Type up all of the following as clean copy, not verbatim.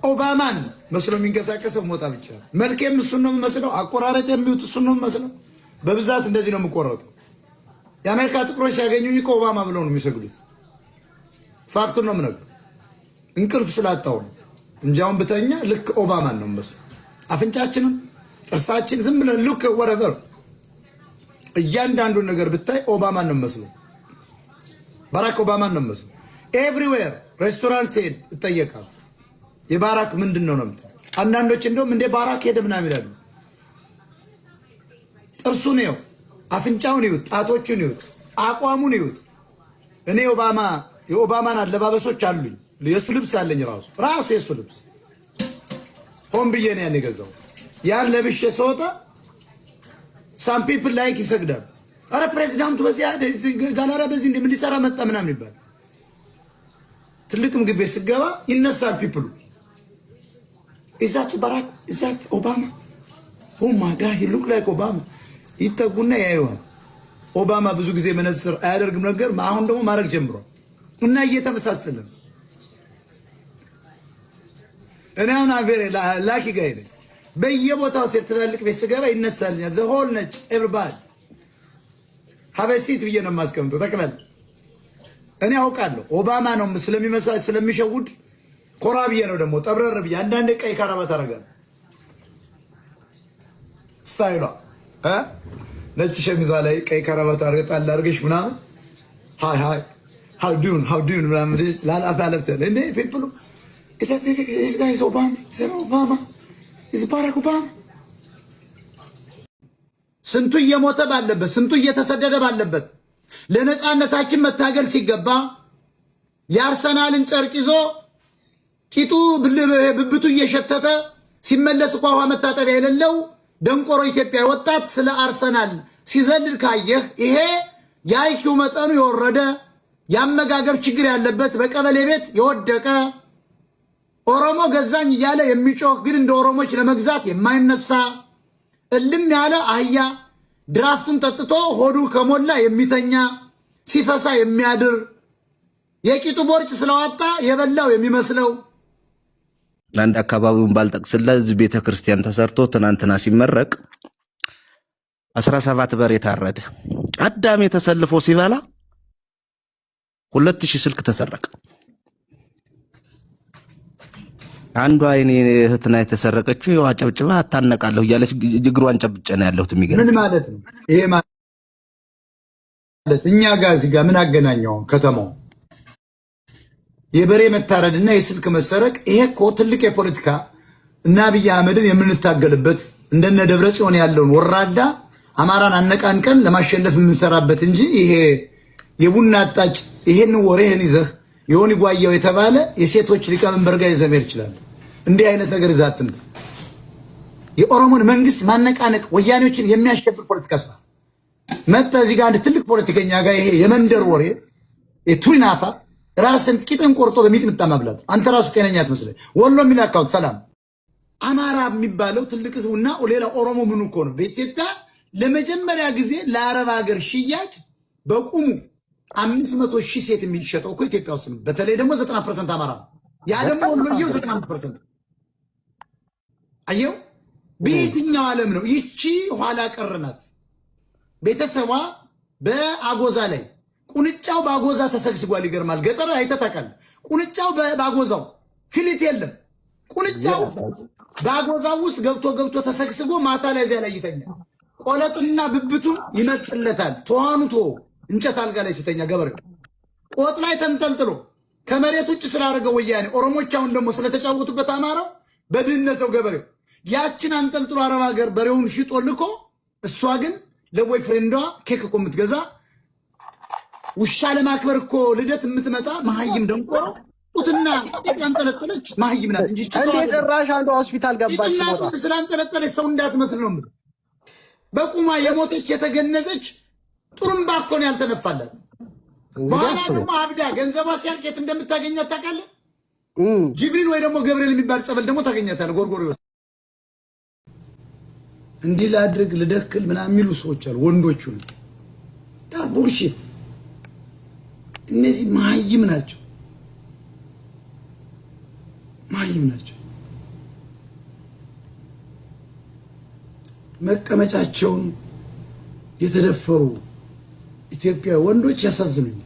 ኦባማን መስሎ የሚንቀሳቀሰው ሞጣ ብቻ ነው። መልኬም እሱን ነው የምመስለው። አቆራረጥ የሚሉት እሱን ነው የምመስለው። በብዛት እንደዚህ ነው የምቆረጠው። የአሜሪካ ጥቁሮች ሲያገኙኝ እኮ ኦባማ ብለው ነው የሚሰግዱት። Fact ኡን ነው የምነግርህ። እንቅልፍ ስላጣው ነው እንጂ አሁን ብተኛ ልክ ኦባማን ነው የምመስለው። አፍንጫችንም ጥርሳችን ዝም ብለን look whatever እያንዳንዱን ነገር ብታይ ኦባማን ነው የምመስለው። ባራክ ኦባማን ነው የምመስለው። Everywhere ሬስቶራንት ስሄድ እጠየቃለሁ። የባራክ ምንድን ነው ነው የምትለው። አንዳንዶች እንደውም እንደ ባራክ ሄደ ምናምን ይላሉ። ጥርሱን ይኸው፣ አፍንጫውን ይዩት፣ ጣቶቹን ይዩት፣ አቋሙን ይዩት። እኔ ኦባማ የኦባማን አለባበሶች አሉኝ። የእሱ ልብስ አለኝ፣ ራሱ ራሱ የእሱ ልብስ ሆን ብዬ ነው ያን የገዛው። ያን ለብሼ ስወጣ some people like ይሰግዳሉ። አረ ፕሬዚዳንቱ በዚህ ጋላራ በዚህ እንደምን ሊሰራ መጣ ምናምን ይባላል። ትልቅ ምግብ ቤት ስገባ ይነሳል people ኡ። Is that ባራክ? Is that ኦባማ? Oh my God, he look like ኦባማ። ይጠጉና ያዩዋል። ኦባማ ብዙ ጊዜ መነጽር አያደርግም ነገር፣ አሁን ደግሞ ማድረግ ጀምሯል እና እየተመሳሰለ ነው። እኔ አሁን I'm very lucky guy ነኝ። በየቦታው ሴት ትላልቅ ቤት ስገባ ይነሳልኛል። The whole ነጭ everybody have a seat ብዬ ነው የማስቀምጠው። ጠቅላላ እኔ አውቃለሁ ኦባማ ነው ስለሚመሳ ስለሚሸውድ ኮራ ብዬ ነው ደግሞ ጠብረር ብዬ አንዳንዴ ቀይ ካራባት አደርጋለሁ። Style ሏ ነጭ ሸሚዟ ላይ ቀይ ካራባት አድርገህ ጣል አድርገሽ ምናምን "Hi, hi, how doing, how doing" ምናምን ላላፍ ያለፍተ እንዴ people ኡ "Is that this guy is Obama? Is that Obama? Is Barack Obama?" ስንቱ እየሞተ ባለበት፣ ስንቱ እየተሰደደ ባለበት፣ ለነፃነታችን መታገል ሲገባ የአርሰናልን ጨርቅ ይዞ ቂጡ ብብቱ እየሸተተ ሲመለስ እኳ ውሃ መታጠቢያ የሌለው ደንቆሮ ኢትዮጵያ ወጣት ስለ አርሰናል ሲዘልል ካየህ ይሄ የ IQ መጠኑ የወረደ፣ የአመጋገብ ችግር ያለበት፣ በቀበሌ ቤት የወደቀ፣ ኦሮሞ ገዛኝ እያለ የሚጮህ ግን እንደ ኦሮሞች ለመግዛት የማይነሳ እልም ያለ አህያ፣ ድራፍቱን ጠጥቶ ሆዱ ከሞላ የሚተኛ፣ ሲፈሳ የሚያድር፣ የቂጡ ቦርጭ ስለዋጣ የበላው የሚመስለው። አንድ አካባቢውን ባልጠቅስልህ እዚህ ቤተ ክርስቲያን ተሰርቶ ትናንትና ሲመረቅ 17 በሬ ታረደ። አዳሜ ተሰልፎ ሲበላ 2000 ስልክ ተሰረቀ። አንዷ የኔ እህትና የተሰረቀችው ይኸው አጨብጭባ አታነቃለሁ እያለች እግሯን ጨብጨ ነው ያለሁት። ምን የሚገርም ማለት ነው ይሄ? ማለት እኛ ጋር እዚህ ጋር ምን አገናኘው? ከተማው የበሬ መታረድ እና የስልክ መሰረቅ፣ ይሄ እኮ ትልቅ የፖለቲካ እና አብይ አህመድን የምንታገልበት፣ እንደነ ደብረ ጽዮን ያለውን ወራዳ አማራን አነቃንቀን ለማሸነፍ የምንሰራበት እንጂ ይሄ የቡና አጣጭ ይሄን ወሬህን ይዘህ የሆኒ ጓያው የተባለ የሴቶች ሊቀመንበር ጋር ይዘህ መሄድ ይችላል። እንዲህ አይነት ነገር ይዘህ አትምጣ። የኦሮሞን መንግስት ማነቃነቅ ወያኔዎችን የሚያሸብር ፖለቲካ ስራ መጣ። እዚህ ጋር አንድ ትልቅ ፖለቲከኛ ጋር ይሄ የመንደር ወሬ የቱሪናፋ ራስን ቂጥን ቆርጦ በሚጥሚጣ ማብላት። አንተ ራሱ ጤነኛ አትመስለኝ። ወሎ የሚል account ሰላም አማራ የሚባለው ትልቅ ህዝቡና ሌላ ኦሮሞ ምኑ እኮ ነው። በኢትዮጵያ ለመጀመሪያ ጊዜ ለአረብ ሀገር ሽያጭ በቁሙ 500,000 ሴት የሚሸጠው እኮ ኢትዮጵያ ውስጥ ነው። በተለይ ደግሞ 90% አማራ ነው። ያ ደግሞ ወሎዬው 95%። አየው፣ በየትኛው ዓለም ነው? ይቺ ኋላ ቀር ናት። ቤተሰቧ በአጎዛ ላይ ቁንጫው በአጎዛ ተሰግስጓል። ይገርማል። ገጠር አይተህ ታውቃለህ? ቁንጫው በአጎዛው ፊሊት የለም። ቁንጫው በአጎዛው ውስጥ ገብቶ ገብቶ ተሰግስጎ ማታ ላይ እዚያ ላይ ይተኛል። ቆለጥና ብብቱን ይመጥለታል። ተዋኑቶ እንጨት አልጋ ላይ ሲተኛ ገበሬው ቆጥ ላይ ተንጠልጥሎ ከመሬት ውጭ ስላደረገው ወያኔ ኦሮሞች አሁን ደግሞ ስለተጫወቱበት አማራው በድህነት ነው ገበሬው። ያችን አንጠልጥሎ አረብ ሀገር በሬውን ሽጦ ልኮ እሷ ግን ለ boyfriend ዷ ኬክ እኮ የምትገዛ፣ ውሻ ለማክበር እኮ ልደት የምትመጣ መሀይም ደንቆሮ ጡትና ጤጥ ያንጠለጠለች መሀይም ናት እንጂ ይቺ ሰው እንዴ አይደለም። ጭራሽ አንዷ ሆስፒታል ገባች። ቂጥና ሞታ ጡት ስላንጠለጠለች ሰው እንዳትመስል ነው የምልህ። በቁሟ የሞተች የተገነዘች ጥሩምባ እኮ ነው ያልተነፋላት። እንግዲህ በኋላ አስበው። ደግሞ አብዳ ገንዘቧ ሲያልቅ የት እንደምታገኛት ታውቃለህ? ጅብሪል ወይ ደግሞ ገብርኤል የሚባል ጸበል ደግሞ ታገኛታለህ። ጎርጎርዮስ እንዲህ ላድርግ ልደክል ምናምን የሚሉ ሰዎች አሉ። ወንዶቹ ነው bullshit። እነዚህ መሀይም ናቸው፣ መሀይም ናቸው። መቀመጫቸውን የተደፈሩ ኢትዮጵያ ወንዶች ያሳዝኑኛል።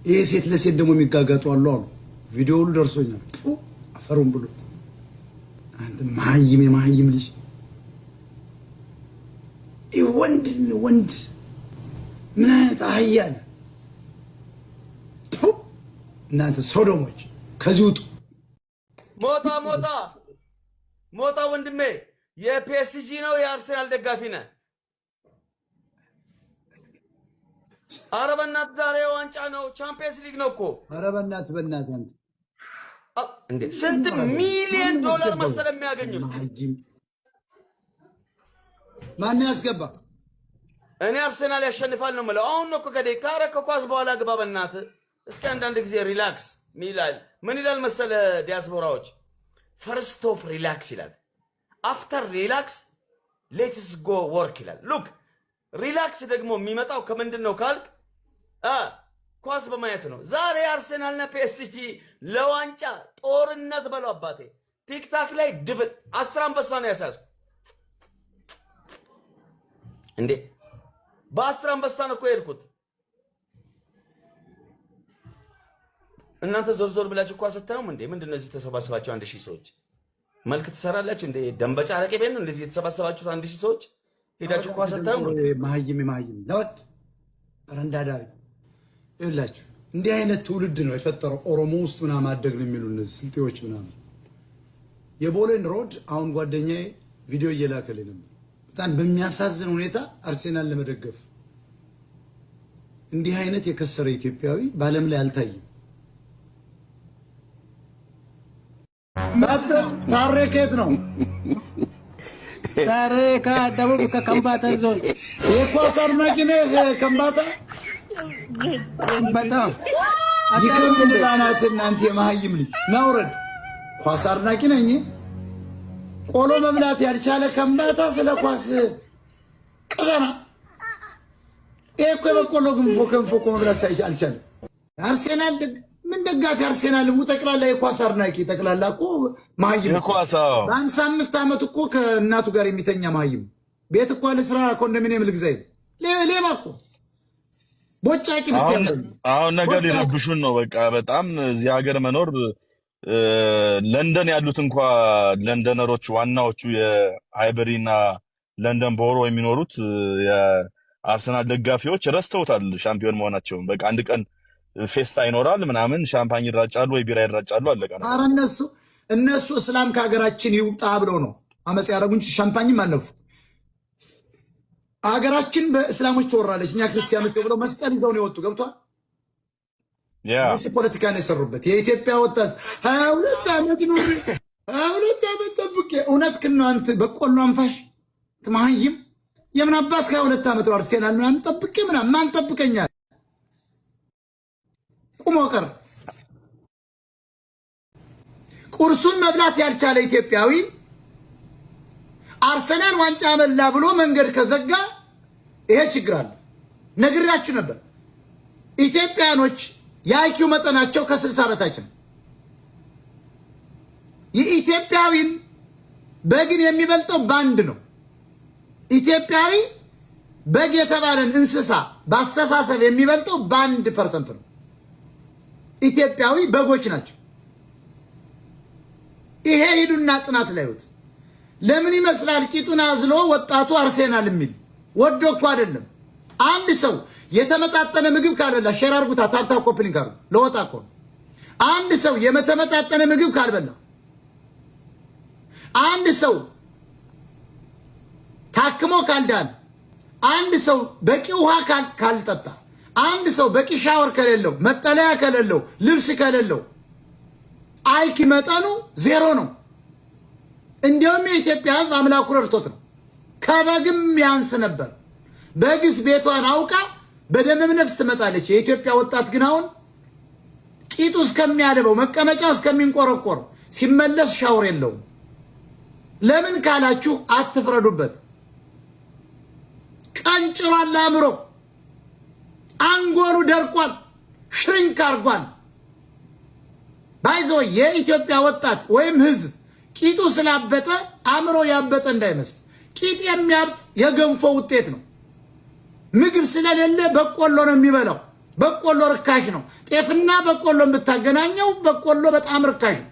ይሄ ሴት ለሴት ደግሞ የሚጋጋጡ አሉ አሉ። ቪዲዮ ሁሉ ደርሶኛል። አፈሩን ብሎ አንተ መሀይም፣ የመሀይም ልጅ፣ ወንድ ወንድ ምን አይነት አህያ ነህ? እናንተ ሶዶሞች ከዚህ ውጡ። ሞጣ፣ ሞጣ፣ ሞጣ ወንድሜ፣ የፒኤስጂ ነው የአርሴናል ደጋፊ ነህ? ኧረ በእናትህ ዛሬ ዋንጫ ነው፣ ቻምፒየንስ ሊግ ነው እኮ። ኧረ በእናትህ፣ በእናትህ አንተ። እንዴ፣ ስንት ሚሊዮን ዶላር መሰለ የሚያገኙት? ማን ያስገባ? እኔ አርሴናል ያሸንፋል ነው የምለው። አሁን ነው እኮ ከደቂቃ፣ ኧረ ከኳስ በኋላ ግባ በእናትህ። እስኪ አንዳንድ ጊዜ relax ይላል። ምን ይላል መሰለ ዲያስፖራዎች፣ "First of relax" ይላል። "After relax, let's go work" ይላል። Look, relax ደግሞ የሚመጣው ከምንድን ነው ካልክ ኳስ በማየት ነው። ዛሬ አርሴናልና ፒኤስጂ ለዋንጫ ጦርነት በለው አባቴ። ቲክታክ ላይ ድፍን 10 አንበሳ ነው ያስያዝኩ። እንዴ፣ በ10 አንበሳ ነው እኮ የሄድኩት። እናንተ ዞር ዞር ብላችሁ እኮ አሰታዩም እንዴ? ምንድን ነው እዚህ ተሰባስባችሁ 1000 ሰዎች መልክ ትሰራላችሁ እንዴ? ደንበጫ አረቄ ቤት ነው እንደዚህ የተሰባሰባችሁት 1000 ሰዎች ሄዳችሁ እኮ አሰታዩም እንዴ? መሀይም፣ መሀይም ለወድ በረንዳ ዳሪ። ይኸውላችሁ እንዲህ አይነት ትውልድ ነው የፈጠረው። ኦሮሞ ውስጥ ምናምን አደግን የሚሉ እነዚህ ስልጤዎች ምናምን። የቦሌን road አሁን ጓደኛዬ ቪዲዮ እየላከልኝ ነበር። በጣም በሚያሳዝን ሁኔታ አርሴናል ለመደገፍ እንዲህ አይነት የከሰረ ኢትዮጵያዊ በዓለም ላይ አልታይም። ታሬ ከየት ነው? ታሬ ከደቡብ፣ ከከምባታ ዞን። የኳስ አድናቂ ነህ ከምባታ? በጣም። ይከምድ ባናት እናንተ የመሀይም ልጅ ናውረድ። ኳስ አድናቂ ነኝ። ቆሎ መብላት ያልቻለ ከምባታ ስለ ኳስ ቅዘና። ይሄ እኮ የበቆሎ ግንፎ ከንፎ እኮ መብላት አልቻለም። አርሴናል ምን ደጋፊ፣ አርሴናል ጠቅላላ የኳስ አድናቂ ጠቅላላ እኮ መሀይም። በ55 ዓመት እኮ ከእናቱ ጋር የሚተኛ መሀይም፣ ቤት እኮ ለስራ ኮንዶሚኒየም ልግዛ ሌባ እኮ፣ ቦጫቂ። አሁን ነገር ሊረብሹን ነው። በቃ በጣም እዚህ ሀገር መኖር፣ ለንደን ያሉት እንኳ ለንደነሮች፣ ዋናዎቹ የሃይበሪ እና ለንደን borough የሚኖሩት የአርሰናል ደጋፊዎች ረስተውታል ሻምፒዮን መሆናቸውን። በቃ አንድ ቀን ፌስታ ይኖራል ምናምን፣ ሻምፓኝ ይራጫሉ ወይ ቢራ ይራጫሉ፣ አለቀ። ኧረ እነሱ እስላም ከሀገራችን ይውጣ ብለው ነው አመፅ ያደረጉ እንጂ ሻምፓኝም አልነፉ። ሀገራችን በእስላሞች ትወራለች፣ እኛ ክርስቲያኖች ብለው መስቀል ይዘው ነው የወጡ። ገብቷል። እነሱ ፖለቲካ ነው የሰሩበት። የኢትዮጵያ ወጣት 22 ዓመት ኑሬ፣ 22 ዓመት ጠብቄ፣ እውነት ክን አንተ በቆሎ አንፋሽ ትመሀይም፣ የምን አባት 22 ዓመት ነው አርሴናል ምናምን ጠብቄ ምናምን፣ ማን ጠብቀኛል? ቁሞ ቀር ቁርሱን መብላት ያልቻለ ኢትዮጵያዊ አርሰናል ዋንጫ በላ ብሎ መንገድ ከዘጋ ይሄ ችግር አለ። ነግራችሁ ነበር። ኢትዮጵያኖች የ IQ መጠናቸው ከ60 በታች ነው። የኢትዮጵያዊን በግን የሚበልጠው በአንድ ነው። ኢትዮጵያዊ በግ የተባለን እንስሳ በአስተሳሰብ የሚበልጠው በ1% ነው። ኢትዮጵያዊ በጎች ናቸው። ይሄ ሂዱና ጥናት ላዩት። ለምን ይመስላል ቂጡን አዝሎ ወጣቱ አርሴናል የሚል? ወዶ እኮ አይደለም። አንድ ሰው የተመጣጠነ ምግብ ካልበላ፣ share አርጉታ፣ tap tap copy link አርጉ። ለወጣ እኮ አንድ ሰው የተመጣጠነ ምግብ ካልበላ፣ አንድ ሰው ታክሞ ካልዳን፣ አንድ ሰው በቂ ውሃ ካልጠጣ፣ አንድ ሰው በቂ ሻወር ከሌለው፣ መጠለያ ከሌለው፣ ልብስ ከሌለው IQ መጠኑ ዜሮ ነው። እንዲያውም የኢትዮጵያ ሕዝብ አምላኩ ረድቶት ነው። ከበግም ያንስ ነበር። በግስ ቤቷን አውቃ በደመ ነፍስ ትመጣለች። የኢትዮጵያ ወጣት ግን አሁን ቂጡ እስከሚያደበው፣ መቀመጫው እስከሚንቆረቆር ሲመለስ ሻወር የለውም። ለምን ካላችሁ አትፍረዱበት። ቀንጭሯል፣ አእምሮ አንጎሉ ደርቋል፣ shrink አርጓል። By the way የኢትዮጵያ ወጣት ወይም ህዝብ ቂጡ ስላበጠ አእምሮ ያበጠ እንዳይመስል። ቂጥ የሚያብጥ የገንፎ ውጤት ነው። ምግብ ስለሌለ በቆሎ ነው የሚበላው። በቆሎ ርካሽ ነው። ጤፍና በቆሎ የምታገናኘው በቆሎ በጣም ርካሽ ነው።